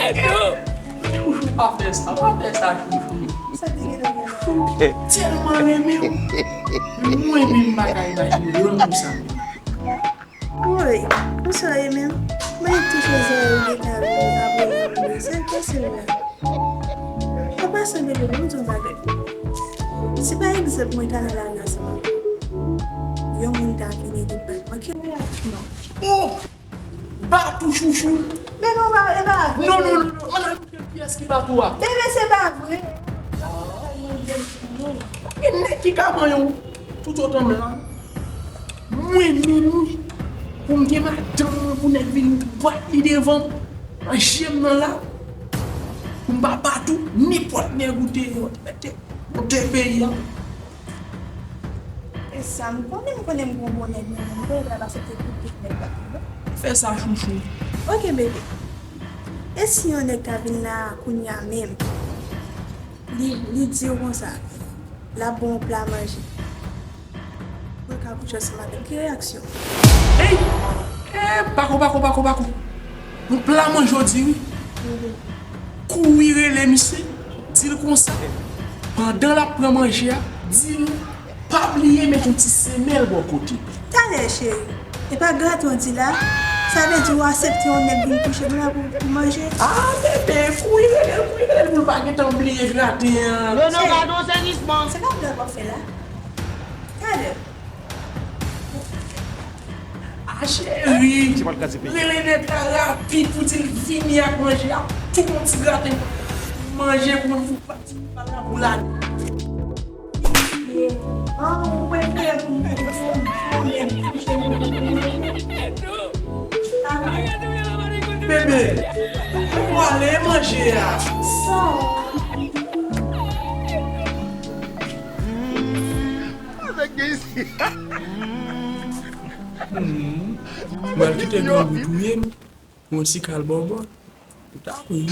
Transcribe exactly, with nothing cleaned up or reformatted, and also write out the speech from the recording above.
Chouchou, pa fè sa, pa fè sa, chouchou. Chouchou tèlman renmen w. Mwen menm m pa ka imajine lanmou sa. Woy, konsa w ye menm? Mwen tou chwazi yon detay pou apre yon moun. Se fasil la. An pasan, bebe, mwen di yon bagay. Si pa egzanp mwen ta nan lari ansanm avè w, yon moun ta vini li bat mwen, ki reyaksyon w? Oh! Batou chouchou. Men non, ba, e pa vre. Non, non, non, non. Ann al montre m kiyès ki Batou a. Bebe, se pa vre. Gen nèg ki ka manyen w. Toutotan m la, mwen menm wi, pou m gen madanm mwen, pou nèg vin bat li devan m, nan je m nan la, pou m pa bat ou, nenpòt nèg ou te mete, ou te peyi a. E sa m konnen, m konnen m gon bon nèg nan men m, m konnen l ap aksepte tout, tout nèg la. Fè sa, chouchou. Ok, bebe. E si yon nèg ta vin la kounye a menm, li, li di w konsa, l ap ba w yon pla manje, pou l ka kouche ansanm avè w, ki reyaksyon? Ey! Eh, pako, pako, pako, pako. Yon pla manje w di wi. Mhm. Kouri rele misye, di l konsa, pandan l ap pran manje a, di l pa bliye met yon ti semèl bò kote. Talè, cheri. E pa graten w di la? Sa vle di w aksepte yon nèg vin kouche pou la pou, pou manje? Ah, bebe, kouri rele l, kouri rele l pou l pa gentan bliye graten an. Non, non, gade yon sezisman. Se pa blag w ap fè la? Talè. Ah, cheri, rele nèg la rapid pou di l vini ak manje a. Tou yon ti graten manje pou nou pati pou la pou la. Bebe, ou ale manje a. Hmm. Mwen kite grangou touye m. Yon ti kal bòbò. Ou ta ri.